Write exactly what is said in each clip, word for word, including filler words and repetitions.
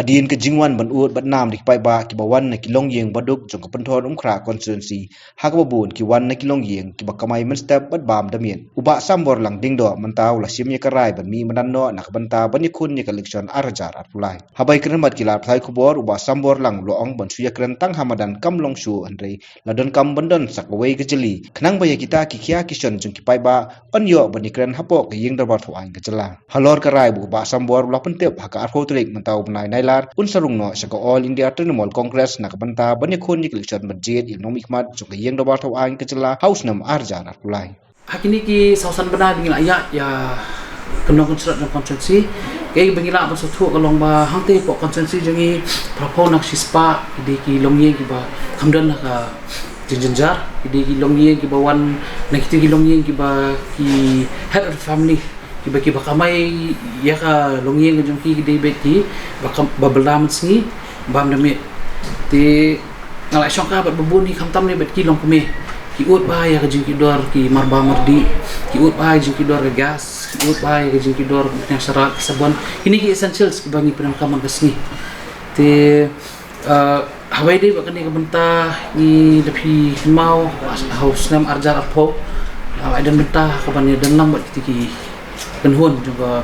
Hadien ka jingwan ban ud bad nam da ki paidbah kiba wan na ki longïing baduk jong ka Pynthorumkhrah constituency, ha kaba bun ki wan na ki longïing kiba kamai mynstep bad bam da miet. U Bah Samborlang Diengdoh mynta u la shim ïa ka rai ban mih madan noh na ka bynta ban ïakhun ïa ka election ar hajar arphew lai. Haba ïakren bad ki lad pathai khubor, u Bah Samborlang u la ong ban shu ïakren tang ha madan kam long shuh, hynrei la donkam ban don sa kawei ka jylli khnang ba ïa kita ki khia ki shon jong ki paidbah yn ïoh ban ïakren hapoh ka ïing dorbar thaw aiñ ka jylla. Halor ka rai ba u Bah Sambor u la pyntip ha ka arphew tarik mynta u bnai Nailar un sa rung noh sha ka All India Trinamool Congress na ka bynta ban ïakhun ïa ka election ban jied ïa u nongmihkhmat jong ka ïing dorbar thaw aiñ ka jylla ha u snem ar hajar arphew lai. Ha kine ki saw san bnai ba ngi la ïaid ïa ka nongkynshlur jong constituency, kaei ba ngi lah ban sngewthuh ka long ba hangtei hapoh constituency jong ngi, phraphew na ka shispah ki dei ki longïing kiba kham don ha ka jingjynjar, ki dei ki longïing kiba wan na kito ki longïing kiba ki head of the family, kiba, kiba kamai ïa ka longïing ka jong ki, ki dei beit kiba kam, ba bylla mynsngi bam da miet. Te nga la shongkha bad ba bun hi, khamtam ne bad ki longkmie, ki ud bha ïa ka jingkit dor ki marbam mardih, ki ud bha ïa ka jingkit dor ka gas, ki ud bha ïa ka jingkit dor ka pynïaid sara, ka sabon, kine ki essentials kiba ngi pyndonkam man ka sngi. Te, uh, haba ïadei bad kane ka bynta, ngi la plie kynmaw ha u snem ar hajar arphew, uh, la don bynta ha kaban ïadon lang bad kita ki kynhun jong ka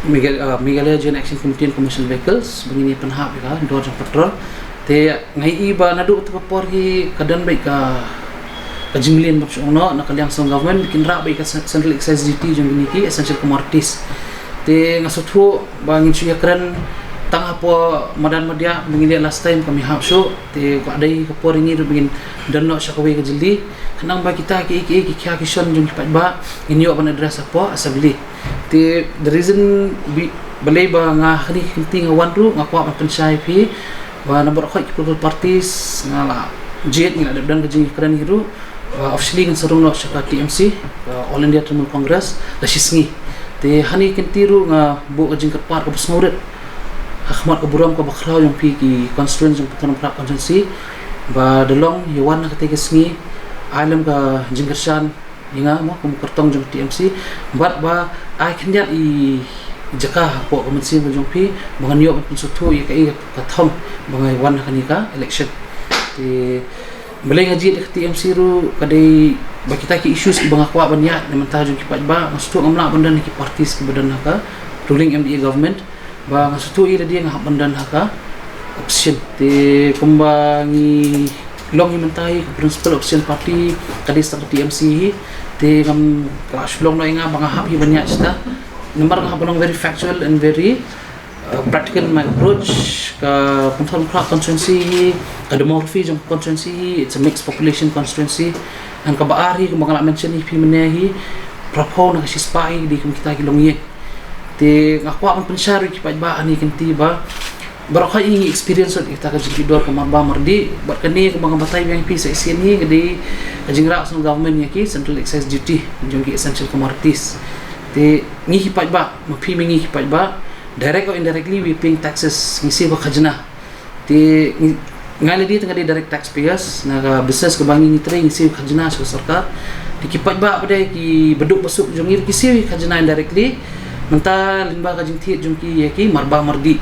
Meghal-, uh, Meghalaya Joint Action Committee on Commercial Vehicles ba ngin ïa pynhap ïa ka dor jong petrol. Te nga ïohi ba naduh kata ka por hi ka don beit ka, ka jingmlien bad shu ong noh na ka liang seng government, kin rah beit ka cen-, Central Excise Duty jong kine ki essential commodities. Te nga sngewthuh ba ngin shu ïakren tang hapoh madan madiah ba ngi leh last time, kam ïahap shuh. Te ka dei ka por ïa ngi ruh ba ngin don noh sha kawei ka jylli khnang ba kita kiei kiei ki khia ki shon jong ki paidbah ngin ïoh ban address hapoh assembly. Te the reason be-, balei ba nga ha kane ka kynti nga wan ruh, nga kwah ban pynshai ïa phi ba na baroh khoit ki political parties nga la jied, ngi la dep don ka jingïakren hi ruh, ba officially ngan sa rung noh sha ka T M C, ka All India Trinamool Congress, la shisngi. Te ha kane ka kynti ruh nga buh ka jingkyrpad kaba sngewrit ha khmat ka burom kaba khraw jong phi ki constituents jong Pynthorumkhrah constituency, ba da long ïa wan ha katei ka sngi, ai lem ka jingkyrshan ïa nga mo kum u kyrtong jong T M C, bad ba ai khyndiat i jaka hapoh ka mynsiem ka jong phi ba ngan ïoh ban pynsngewthuh ïa kaei ka thong ba nga wan ha kane ka election. Te balei nga jied ïa ka T M C ruh ka dei ba kita ki issues kiba nga kwah ban ïaid na bynta jong ki paidbah, nga sngewthuh ngam lah ban don ha ki parties kiba don ha ka ruling M D A government, ba nga sngewthuh ïa lade nga hap ban don ha ka opposition. Te kumba ngi long hi mynta hi, ka principal opposition party ka dei sa ka T M C hi. Te ngam, ka la shu long noh ïa nga ba nga hap hi ban ïaid shata. Namar nga hap ban long very factual and very, uh, practical in my approach. Ka Pynthorumkhrah constituency hi, ka demography jong ka constituency hi, it's a mixed population constituency. And kaba ar hi, kumba nga la mention hi phi mynne hi, phraphew na ka shispah hi dei kum kita ki longïing. Te nga kwah ban pynshai ruh ïa ki paidbah ha kane ka kynti ba baroh khoit ngi experience ïa kita ka jingkit dor ka marbam mardih, bad kane kumba nga batai biang ïa phi sa shisien hi, ka dei ka jingrah seng government ïa ki Central Excise Duty jong ki essential commodities. Te ngi ki paidbah, ma phi ma ngi ki paidbah, direct or indirectly we paying taxes, ngi siew ka khajna. Te ngi, nga lade te nga dei direct taxpayers, na ka business kaba ngi, ngi trei ngi siew khajna sha ka sorkar. Te ki paidbah ba dei kiba duk ba suk jong ngi ruh ki siew khajna indirectly. Mynta lyngba ka jingthied jong ki ïa ki marbam mardih.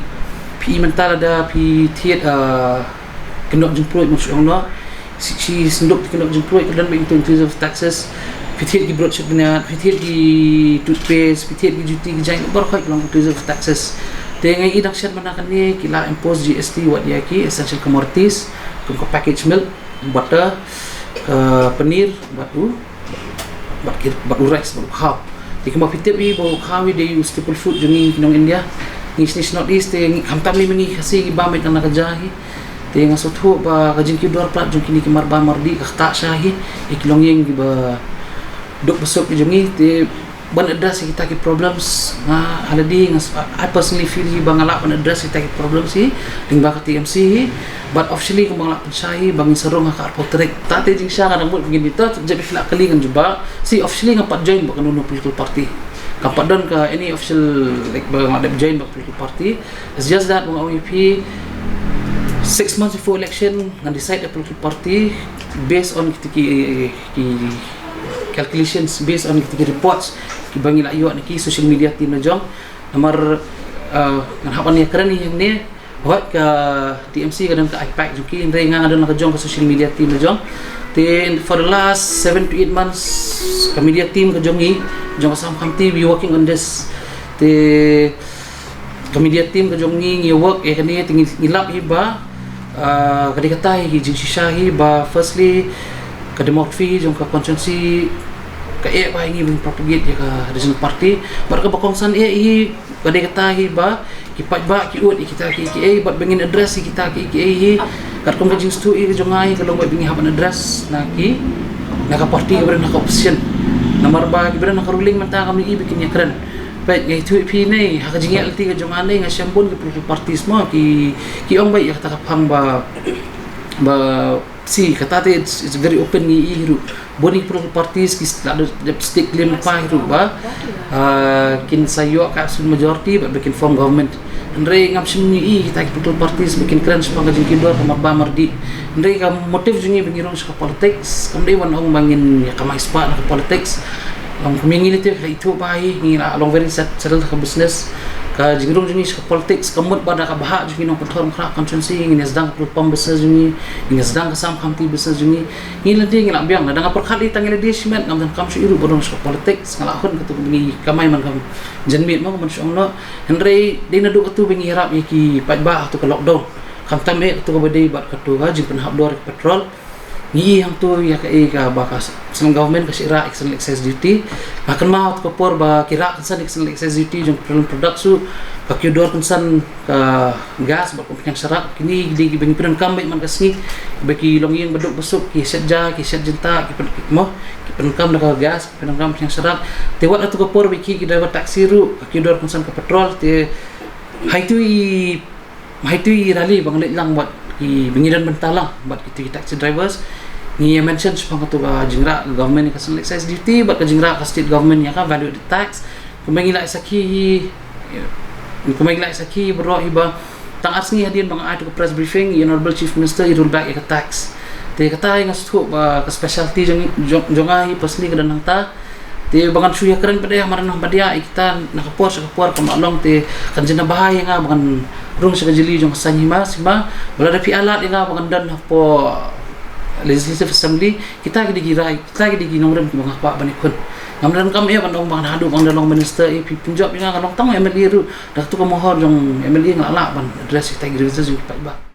Phi mynta lada phi thied, ah, ki nong jingpruid, nong shu ong noh, shi, shi synduk ki nong jingpruid ki don beit inclusive taxes. Phi thied ki brot shit bniat, phi thied ki toothpaste, phi thied ki juti ki jaiñ, baroh khoit ki long inclusive taxes. Te nga i dang shen mynta kane ki la impose G S T wat ïa ki essential commodities, kum ka packaged milk, butter, ka paneer, bad u, bad ki, bad u rice, bad u khaw. Te kumba phi tip hi ba u khaw hi dei u staple food jong ngi ki nong India. Ngi shane sha North East te ngi, khamtam ne ma ngi Khasi, ngi bam beit tang na ka ja hi. Te nga sngewthuh ba ka jingkit dor palat jong kine ki marbam mardih ka ktah sha hi ïa ki longïing kiba duk ba suk jong ngi. Te ban address ïa kita ki problems, nga ha lade nga s-, I personally feel hi ba nga lah ban address ïa kita ki problems hi lyngba ka T M C hi. But officially kumba nga lah pynshai hi ba ngin sa rung ha ka arphew tarik. Te te jingshisha nga dang mut ba ngin ïa, to jait ba phi lah kylli ngan jubab. Shi officially ngam pat join bad kano kano political party. Kam pat don ka any official, like, ba nga lah dep join bad political party. It's just that ba nga ong ïa phi, six months before election ngan decide a political party based on kita ki, ki calculations, based on kita ki reports kiba ngi la ïoh na ki social media team la jong. Namar, uh, ngan hap ban ïakren hi hangne, Wat ka T M C ka don ka IPAC jong ki, hynrei nga nga don la ka jong ka social media team la jong. Te for the last seven to eight months ka media team ka jong ngi, jong ka Assam Khamti, we working on this. Te ka media team ka jong ngi ngi work ïa kane te ngi, ngi lap hi ba, ah, ka dei kata hi ki jingshisha hi ba firstly ka demography jong ka constituency ka eh ba ngi ban propagate ïa ka regional party. Bad kaba kongsan eh hi ka dei kata hi ba ki paidbah ki ud ïa kita ki, ki ei bad ba ngin address ïa kita ki, ki ei hi. Katkum ka jingstad ïa ka jong nga hi ka long ba ngi hap ban address na ki, na ka party kaba don ha ka opposition. Namar ba kiba don ha ka ruling mynta kam i ba kin ïakren. Peit nga ïathuh ïa phi ne ha ka jingïaid lynti ka jong nga ne nga shem bun ki political parties mo ki, ki ong ba ïa kata ka phang ba, ba si kata te it's, it's very open ngi i hi ruh. Bun ki political parties ki la dep stick claim pa hi ruh ba, ah, kin sa ïoh ka absolute majority bad ba kin form government. Hynrei ngam shym ngi i kita ki political parties ba kin kren shaphang ka jingkyrduh ka marbam mardih. Hynrei ka motive jong ngi ba ngi rung sha ka politics kam dei ban ong ba ngin ïa kamai spah na ka politics. Ong kumne ngi lynti ka ïathuh ba hi ngi la long very set-, settled ka business. Ka jingrung jong ngi sha ka politics ka mut ba da ka bhah jong ngi nongpynthor nongkhrah constituency ngin ïa sdang ka petrol pump business jong ngi, ngin ïa sdang ka Assam Khamti business jong ngi. Ngi lynti ngi la biang, lada nga pyrkhat ïa tang ïa lade shimet ngam donkam shuh ruh ban rung sha ka politics, nga la hun katto ba ngi kamai man ka janmiet mo, man shu ong noh. Hynrei dei naduh katto ba ngi ïarap ïa ki paidbah katto ka lockdown. Khamtam eh katto kaba dei bad katto ka jingpynhap dor ïa ka petrol. Ngi i hangto ïa kaei kaba ka central government ka shah rah ïa ka central excise duty. Nga kynmaw katto ka por ba ki rah kynsan ïa ka central excise duty jong petroleum products ruh, ka kiew dor kynsan ka gas bad ka umphniang sharak. Kine ki dei kiba ngi pyndonkam beit man ka sngi, ba ki longïing baduk basuk, ki shet ja, ki shet jynta, ki pyn-, ki mo, ki pyndonkam da ka gas, ki pyndonkam umphniang sharak. Te wat katto ka por ba ki, ki driver taxi ruh ka kiew dor kynsan ka petrol. Te ha itu i, ha itu i rally ba nga leit lang bad ki, ba ngi don bynta lang bad kito ki taxi drivers, ngi ïa mention shaphang katto ka jingrah ka government ïa ka central excise duty bad ka jingrah ka state government ïa ka value added tax. Kumba ngi la ïa sakhi hi, kumba ngi la ïa sakhi hi baroh hi ba tang ar sngi hadien ba nga ai katto ka press briefing, i Honorable Chief Minister i roll back ïa ka tax. Te kata hi nga sngewthuh ba ka specialty jong, jong, jong nga hi personally ka don hangta. Te ba ngan shu ïakren pat de ha madan nongbadia ïa kita na ka por sha ka por kam lah long, te kan jin nabha ïa nga ba ngan rung sha ka jylli jong ka saiñ hima sima. Ba lada phi ailad ïa nga ba ngan don hapoh Legislative Assembly, kita ki dei ki rai, kita ki dei ki nongrim kiba nga kwah ban ïakhun. Ngam donkam eh ban ong ba ngan haduh ba ngan da long minister, eh phi pynjop ïa nga, ngan long tang MLA ruh da katto ka mohor jong MLA nga lah ban address ïa kita ki grievances jong ki paidbah.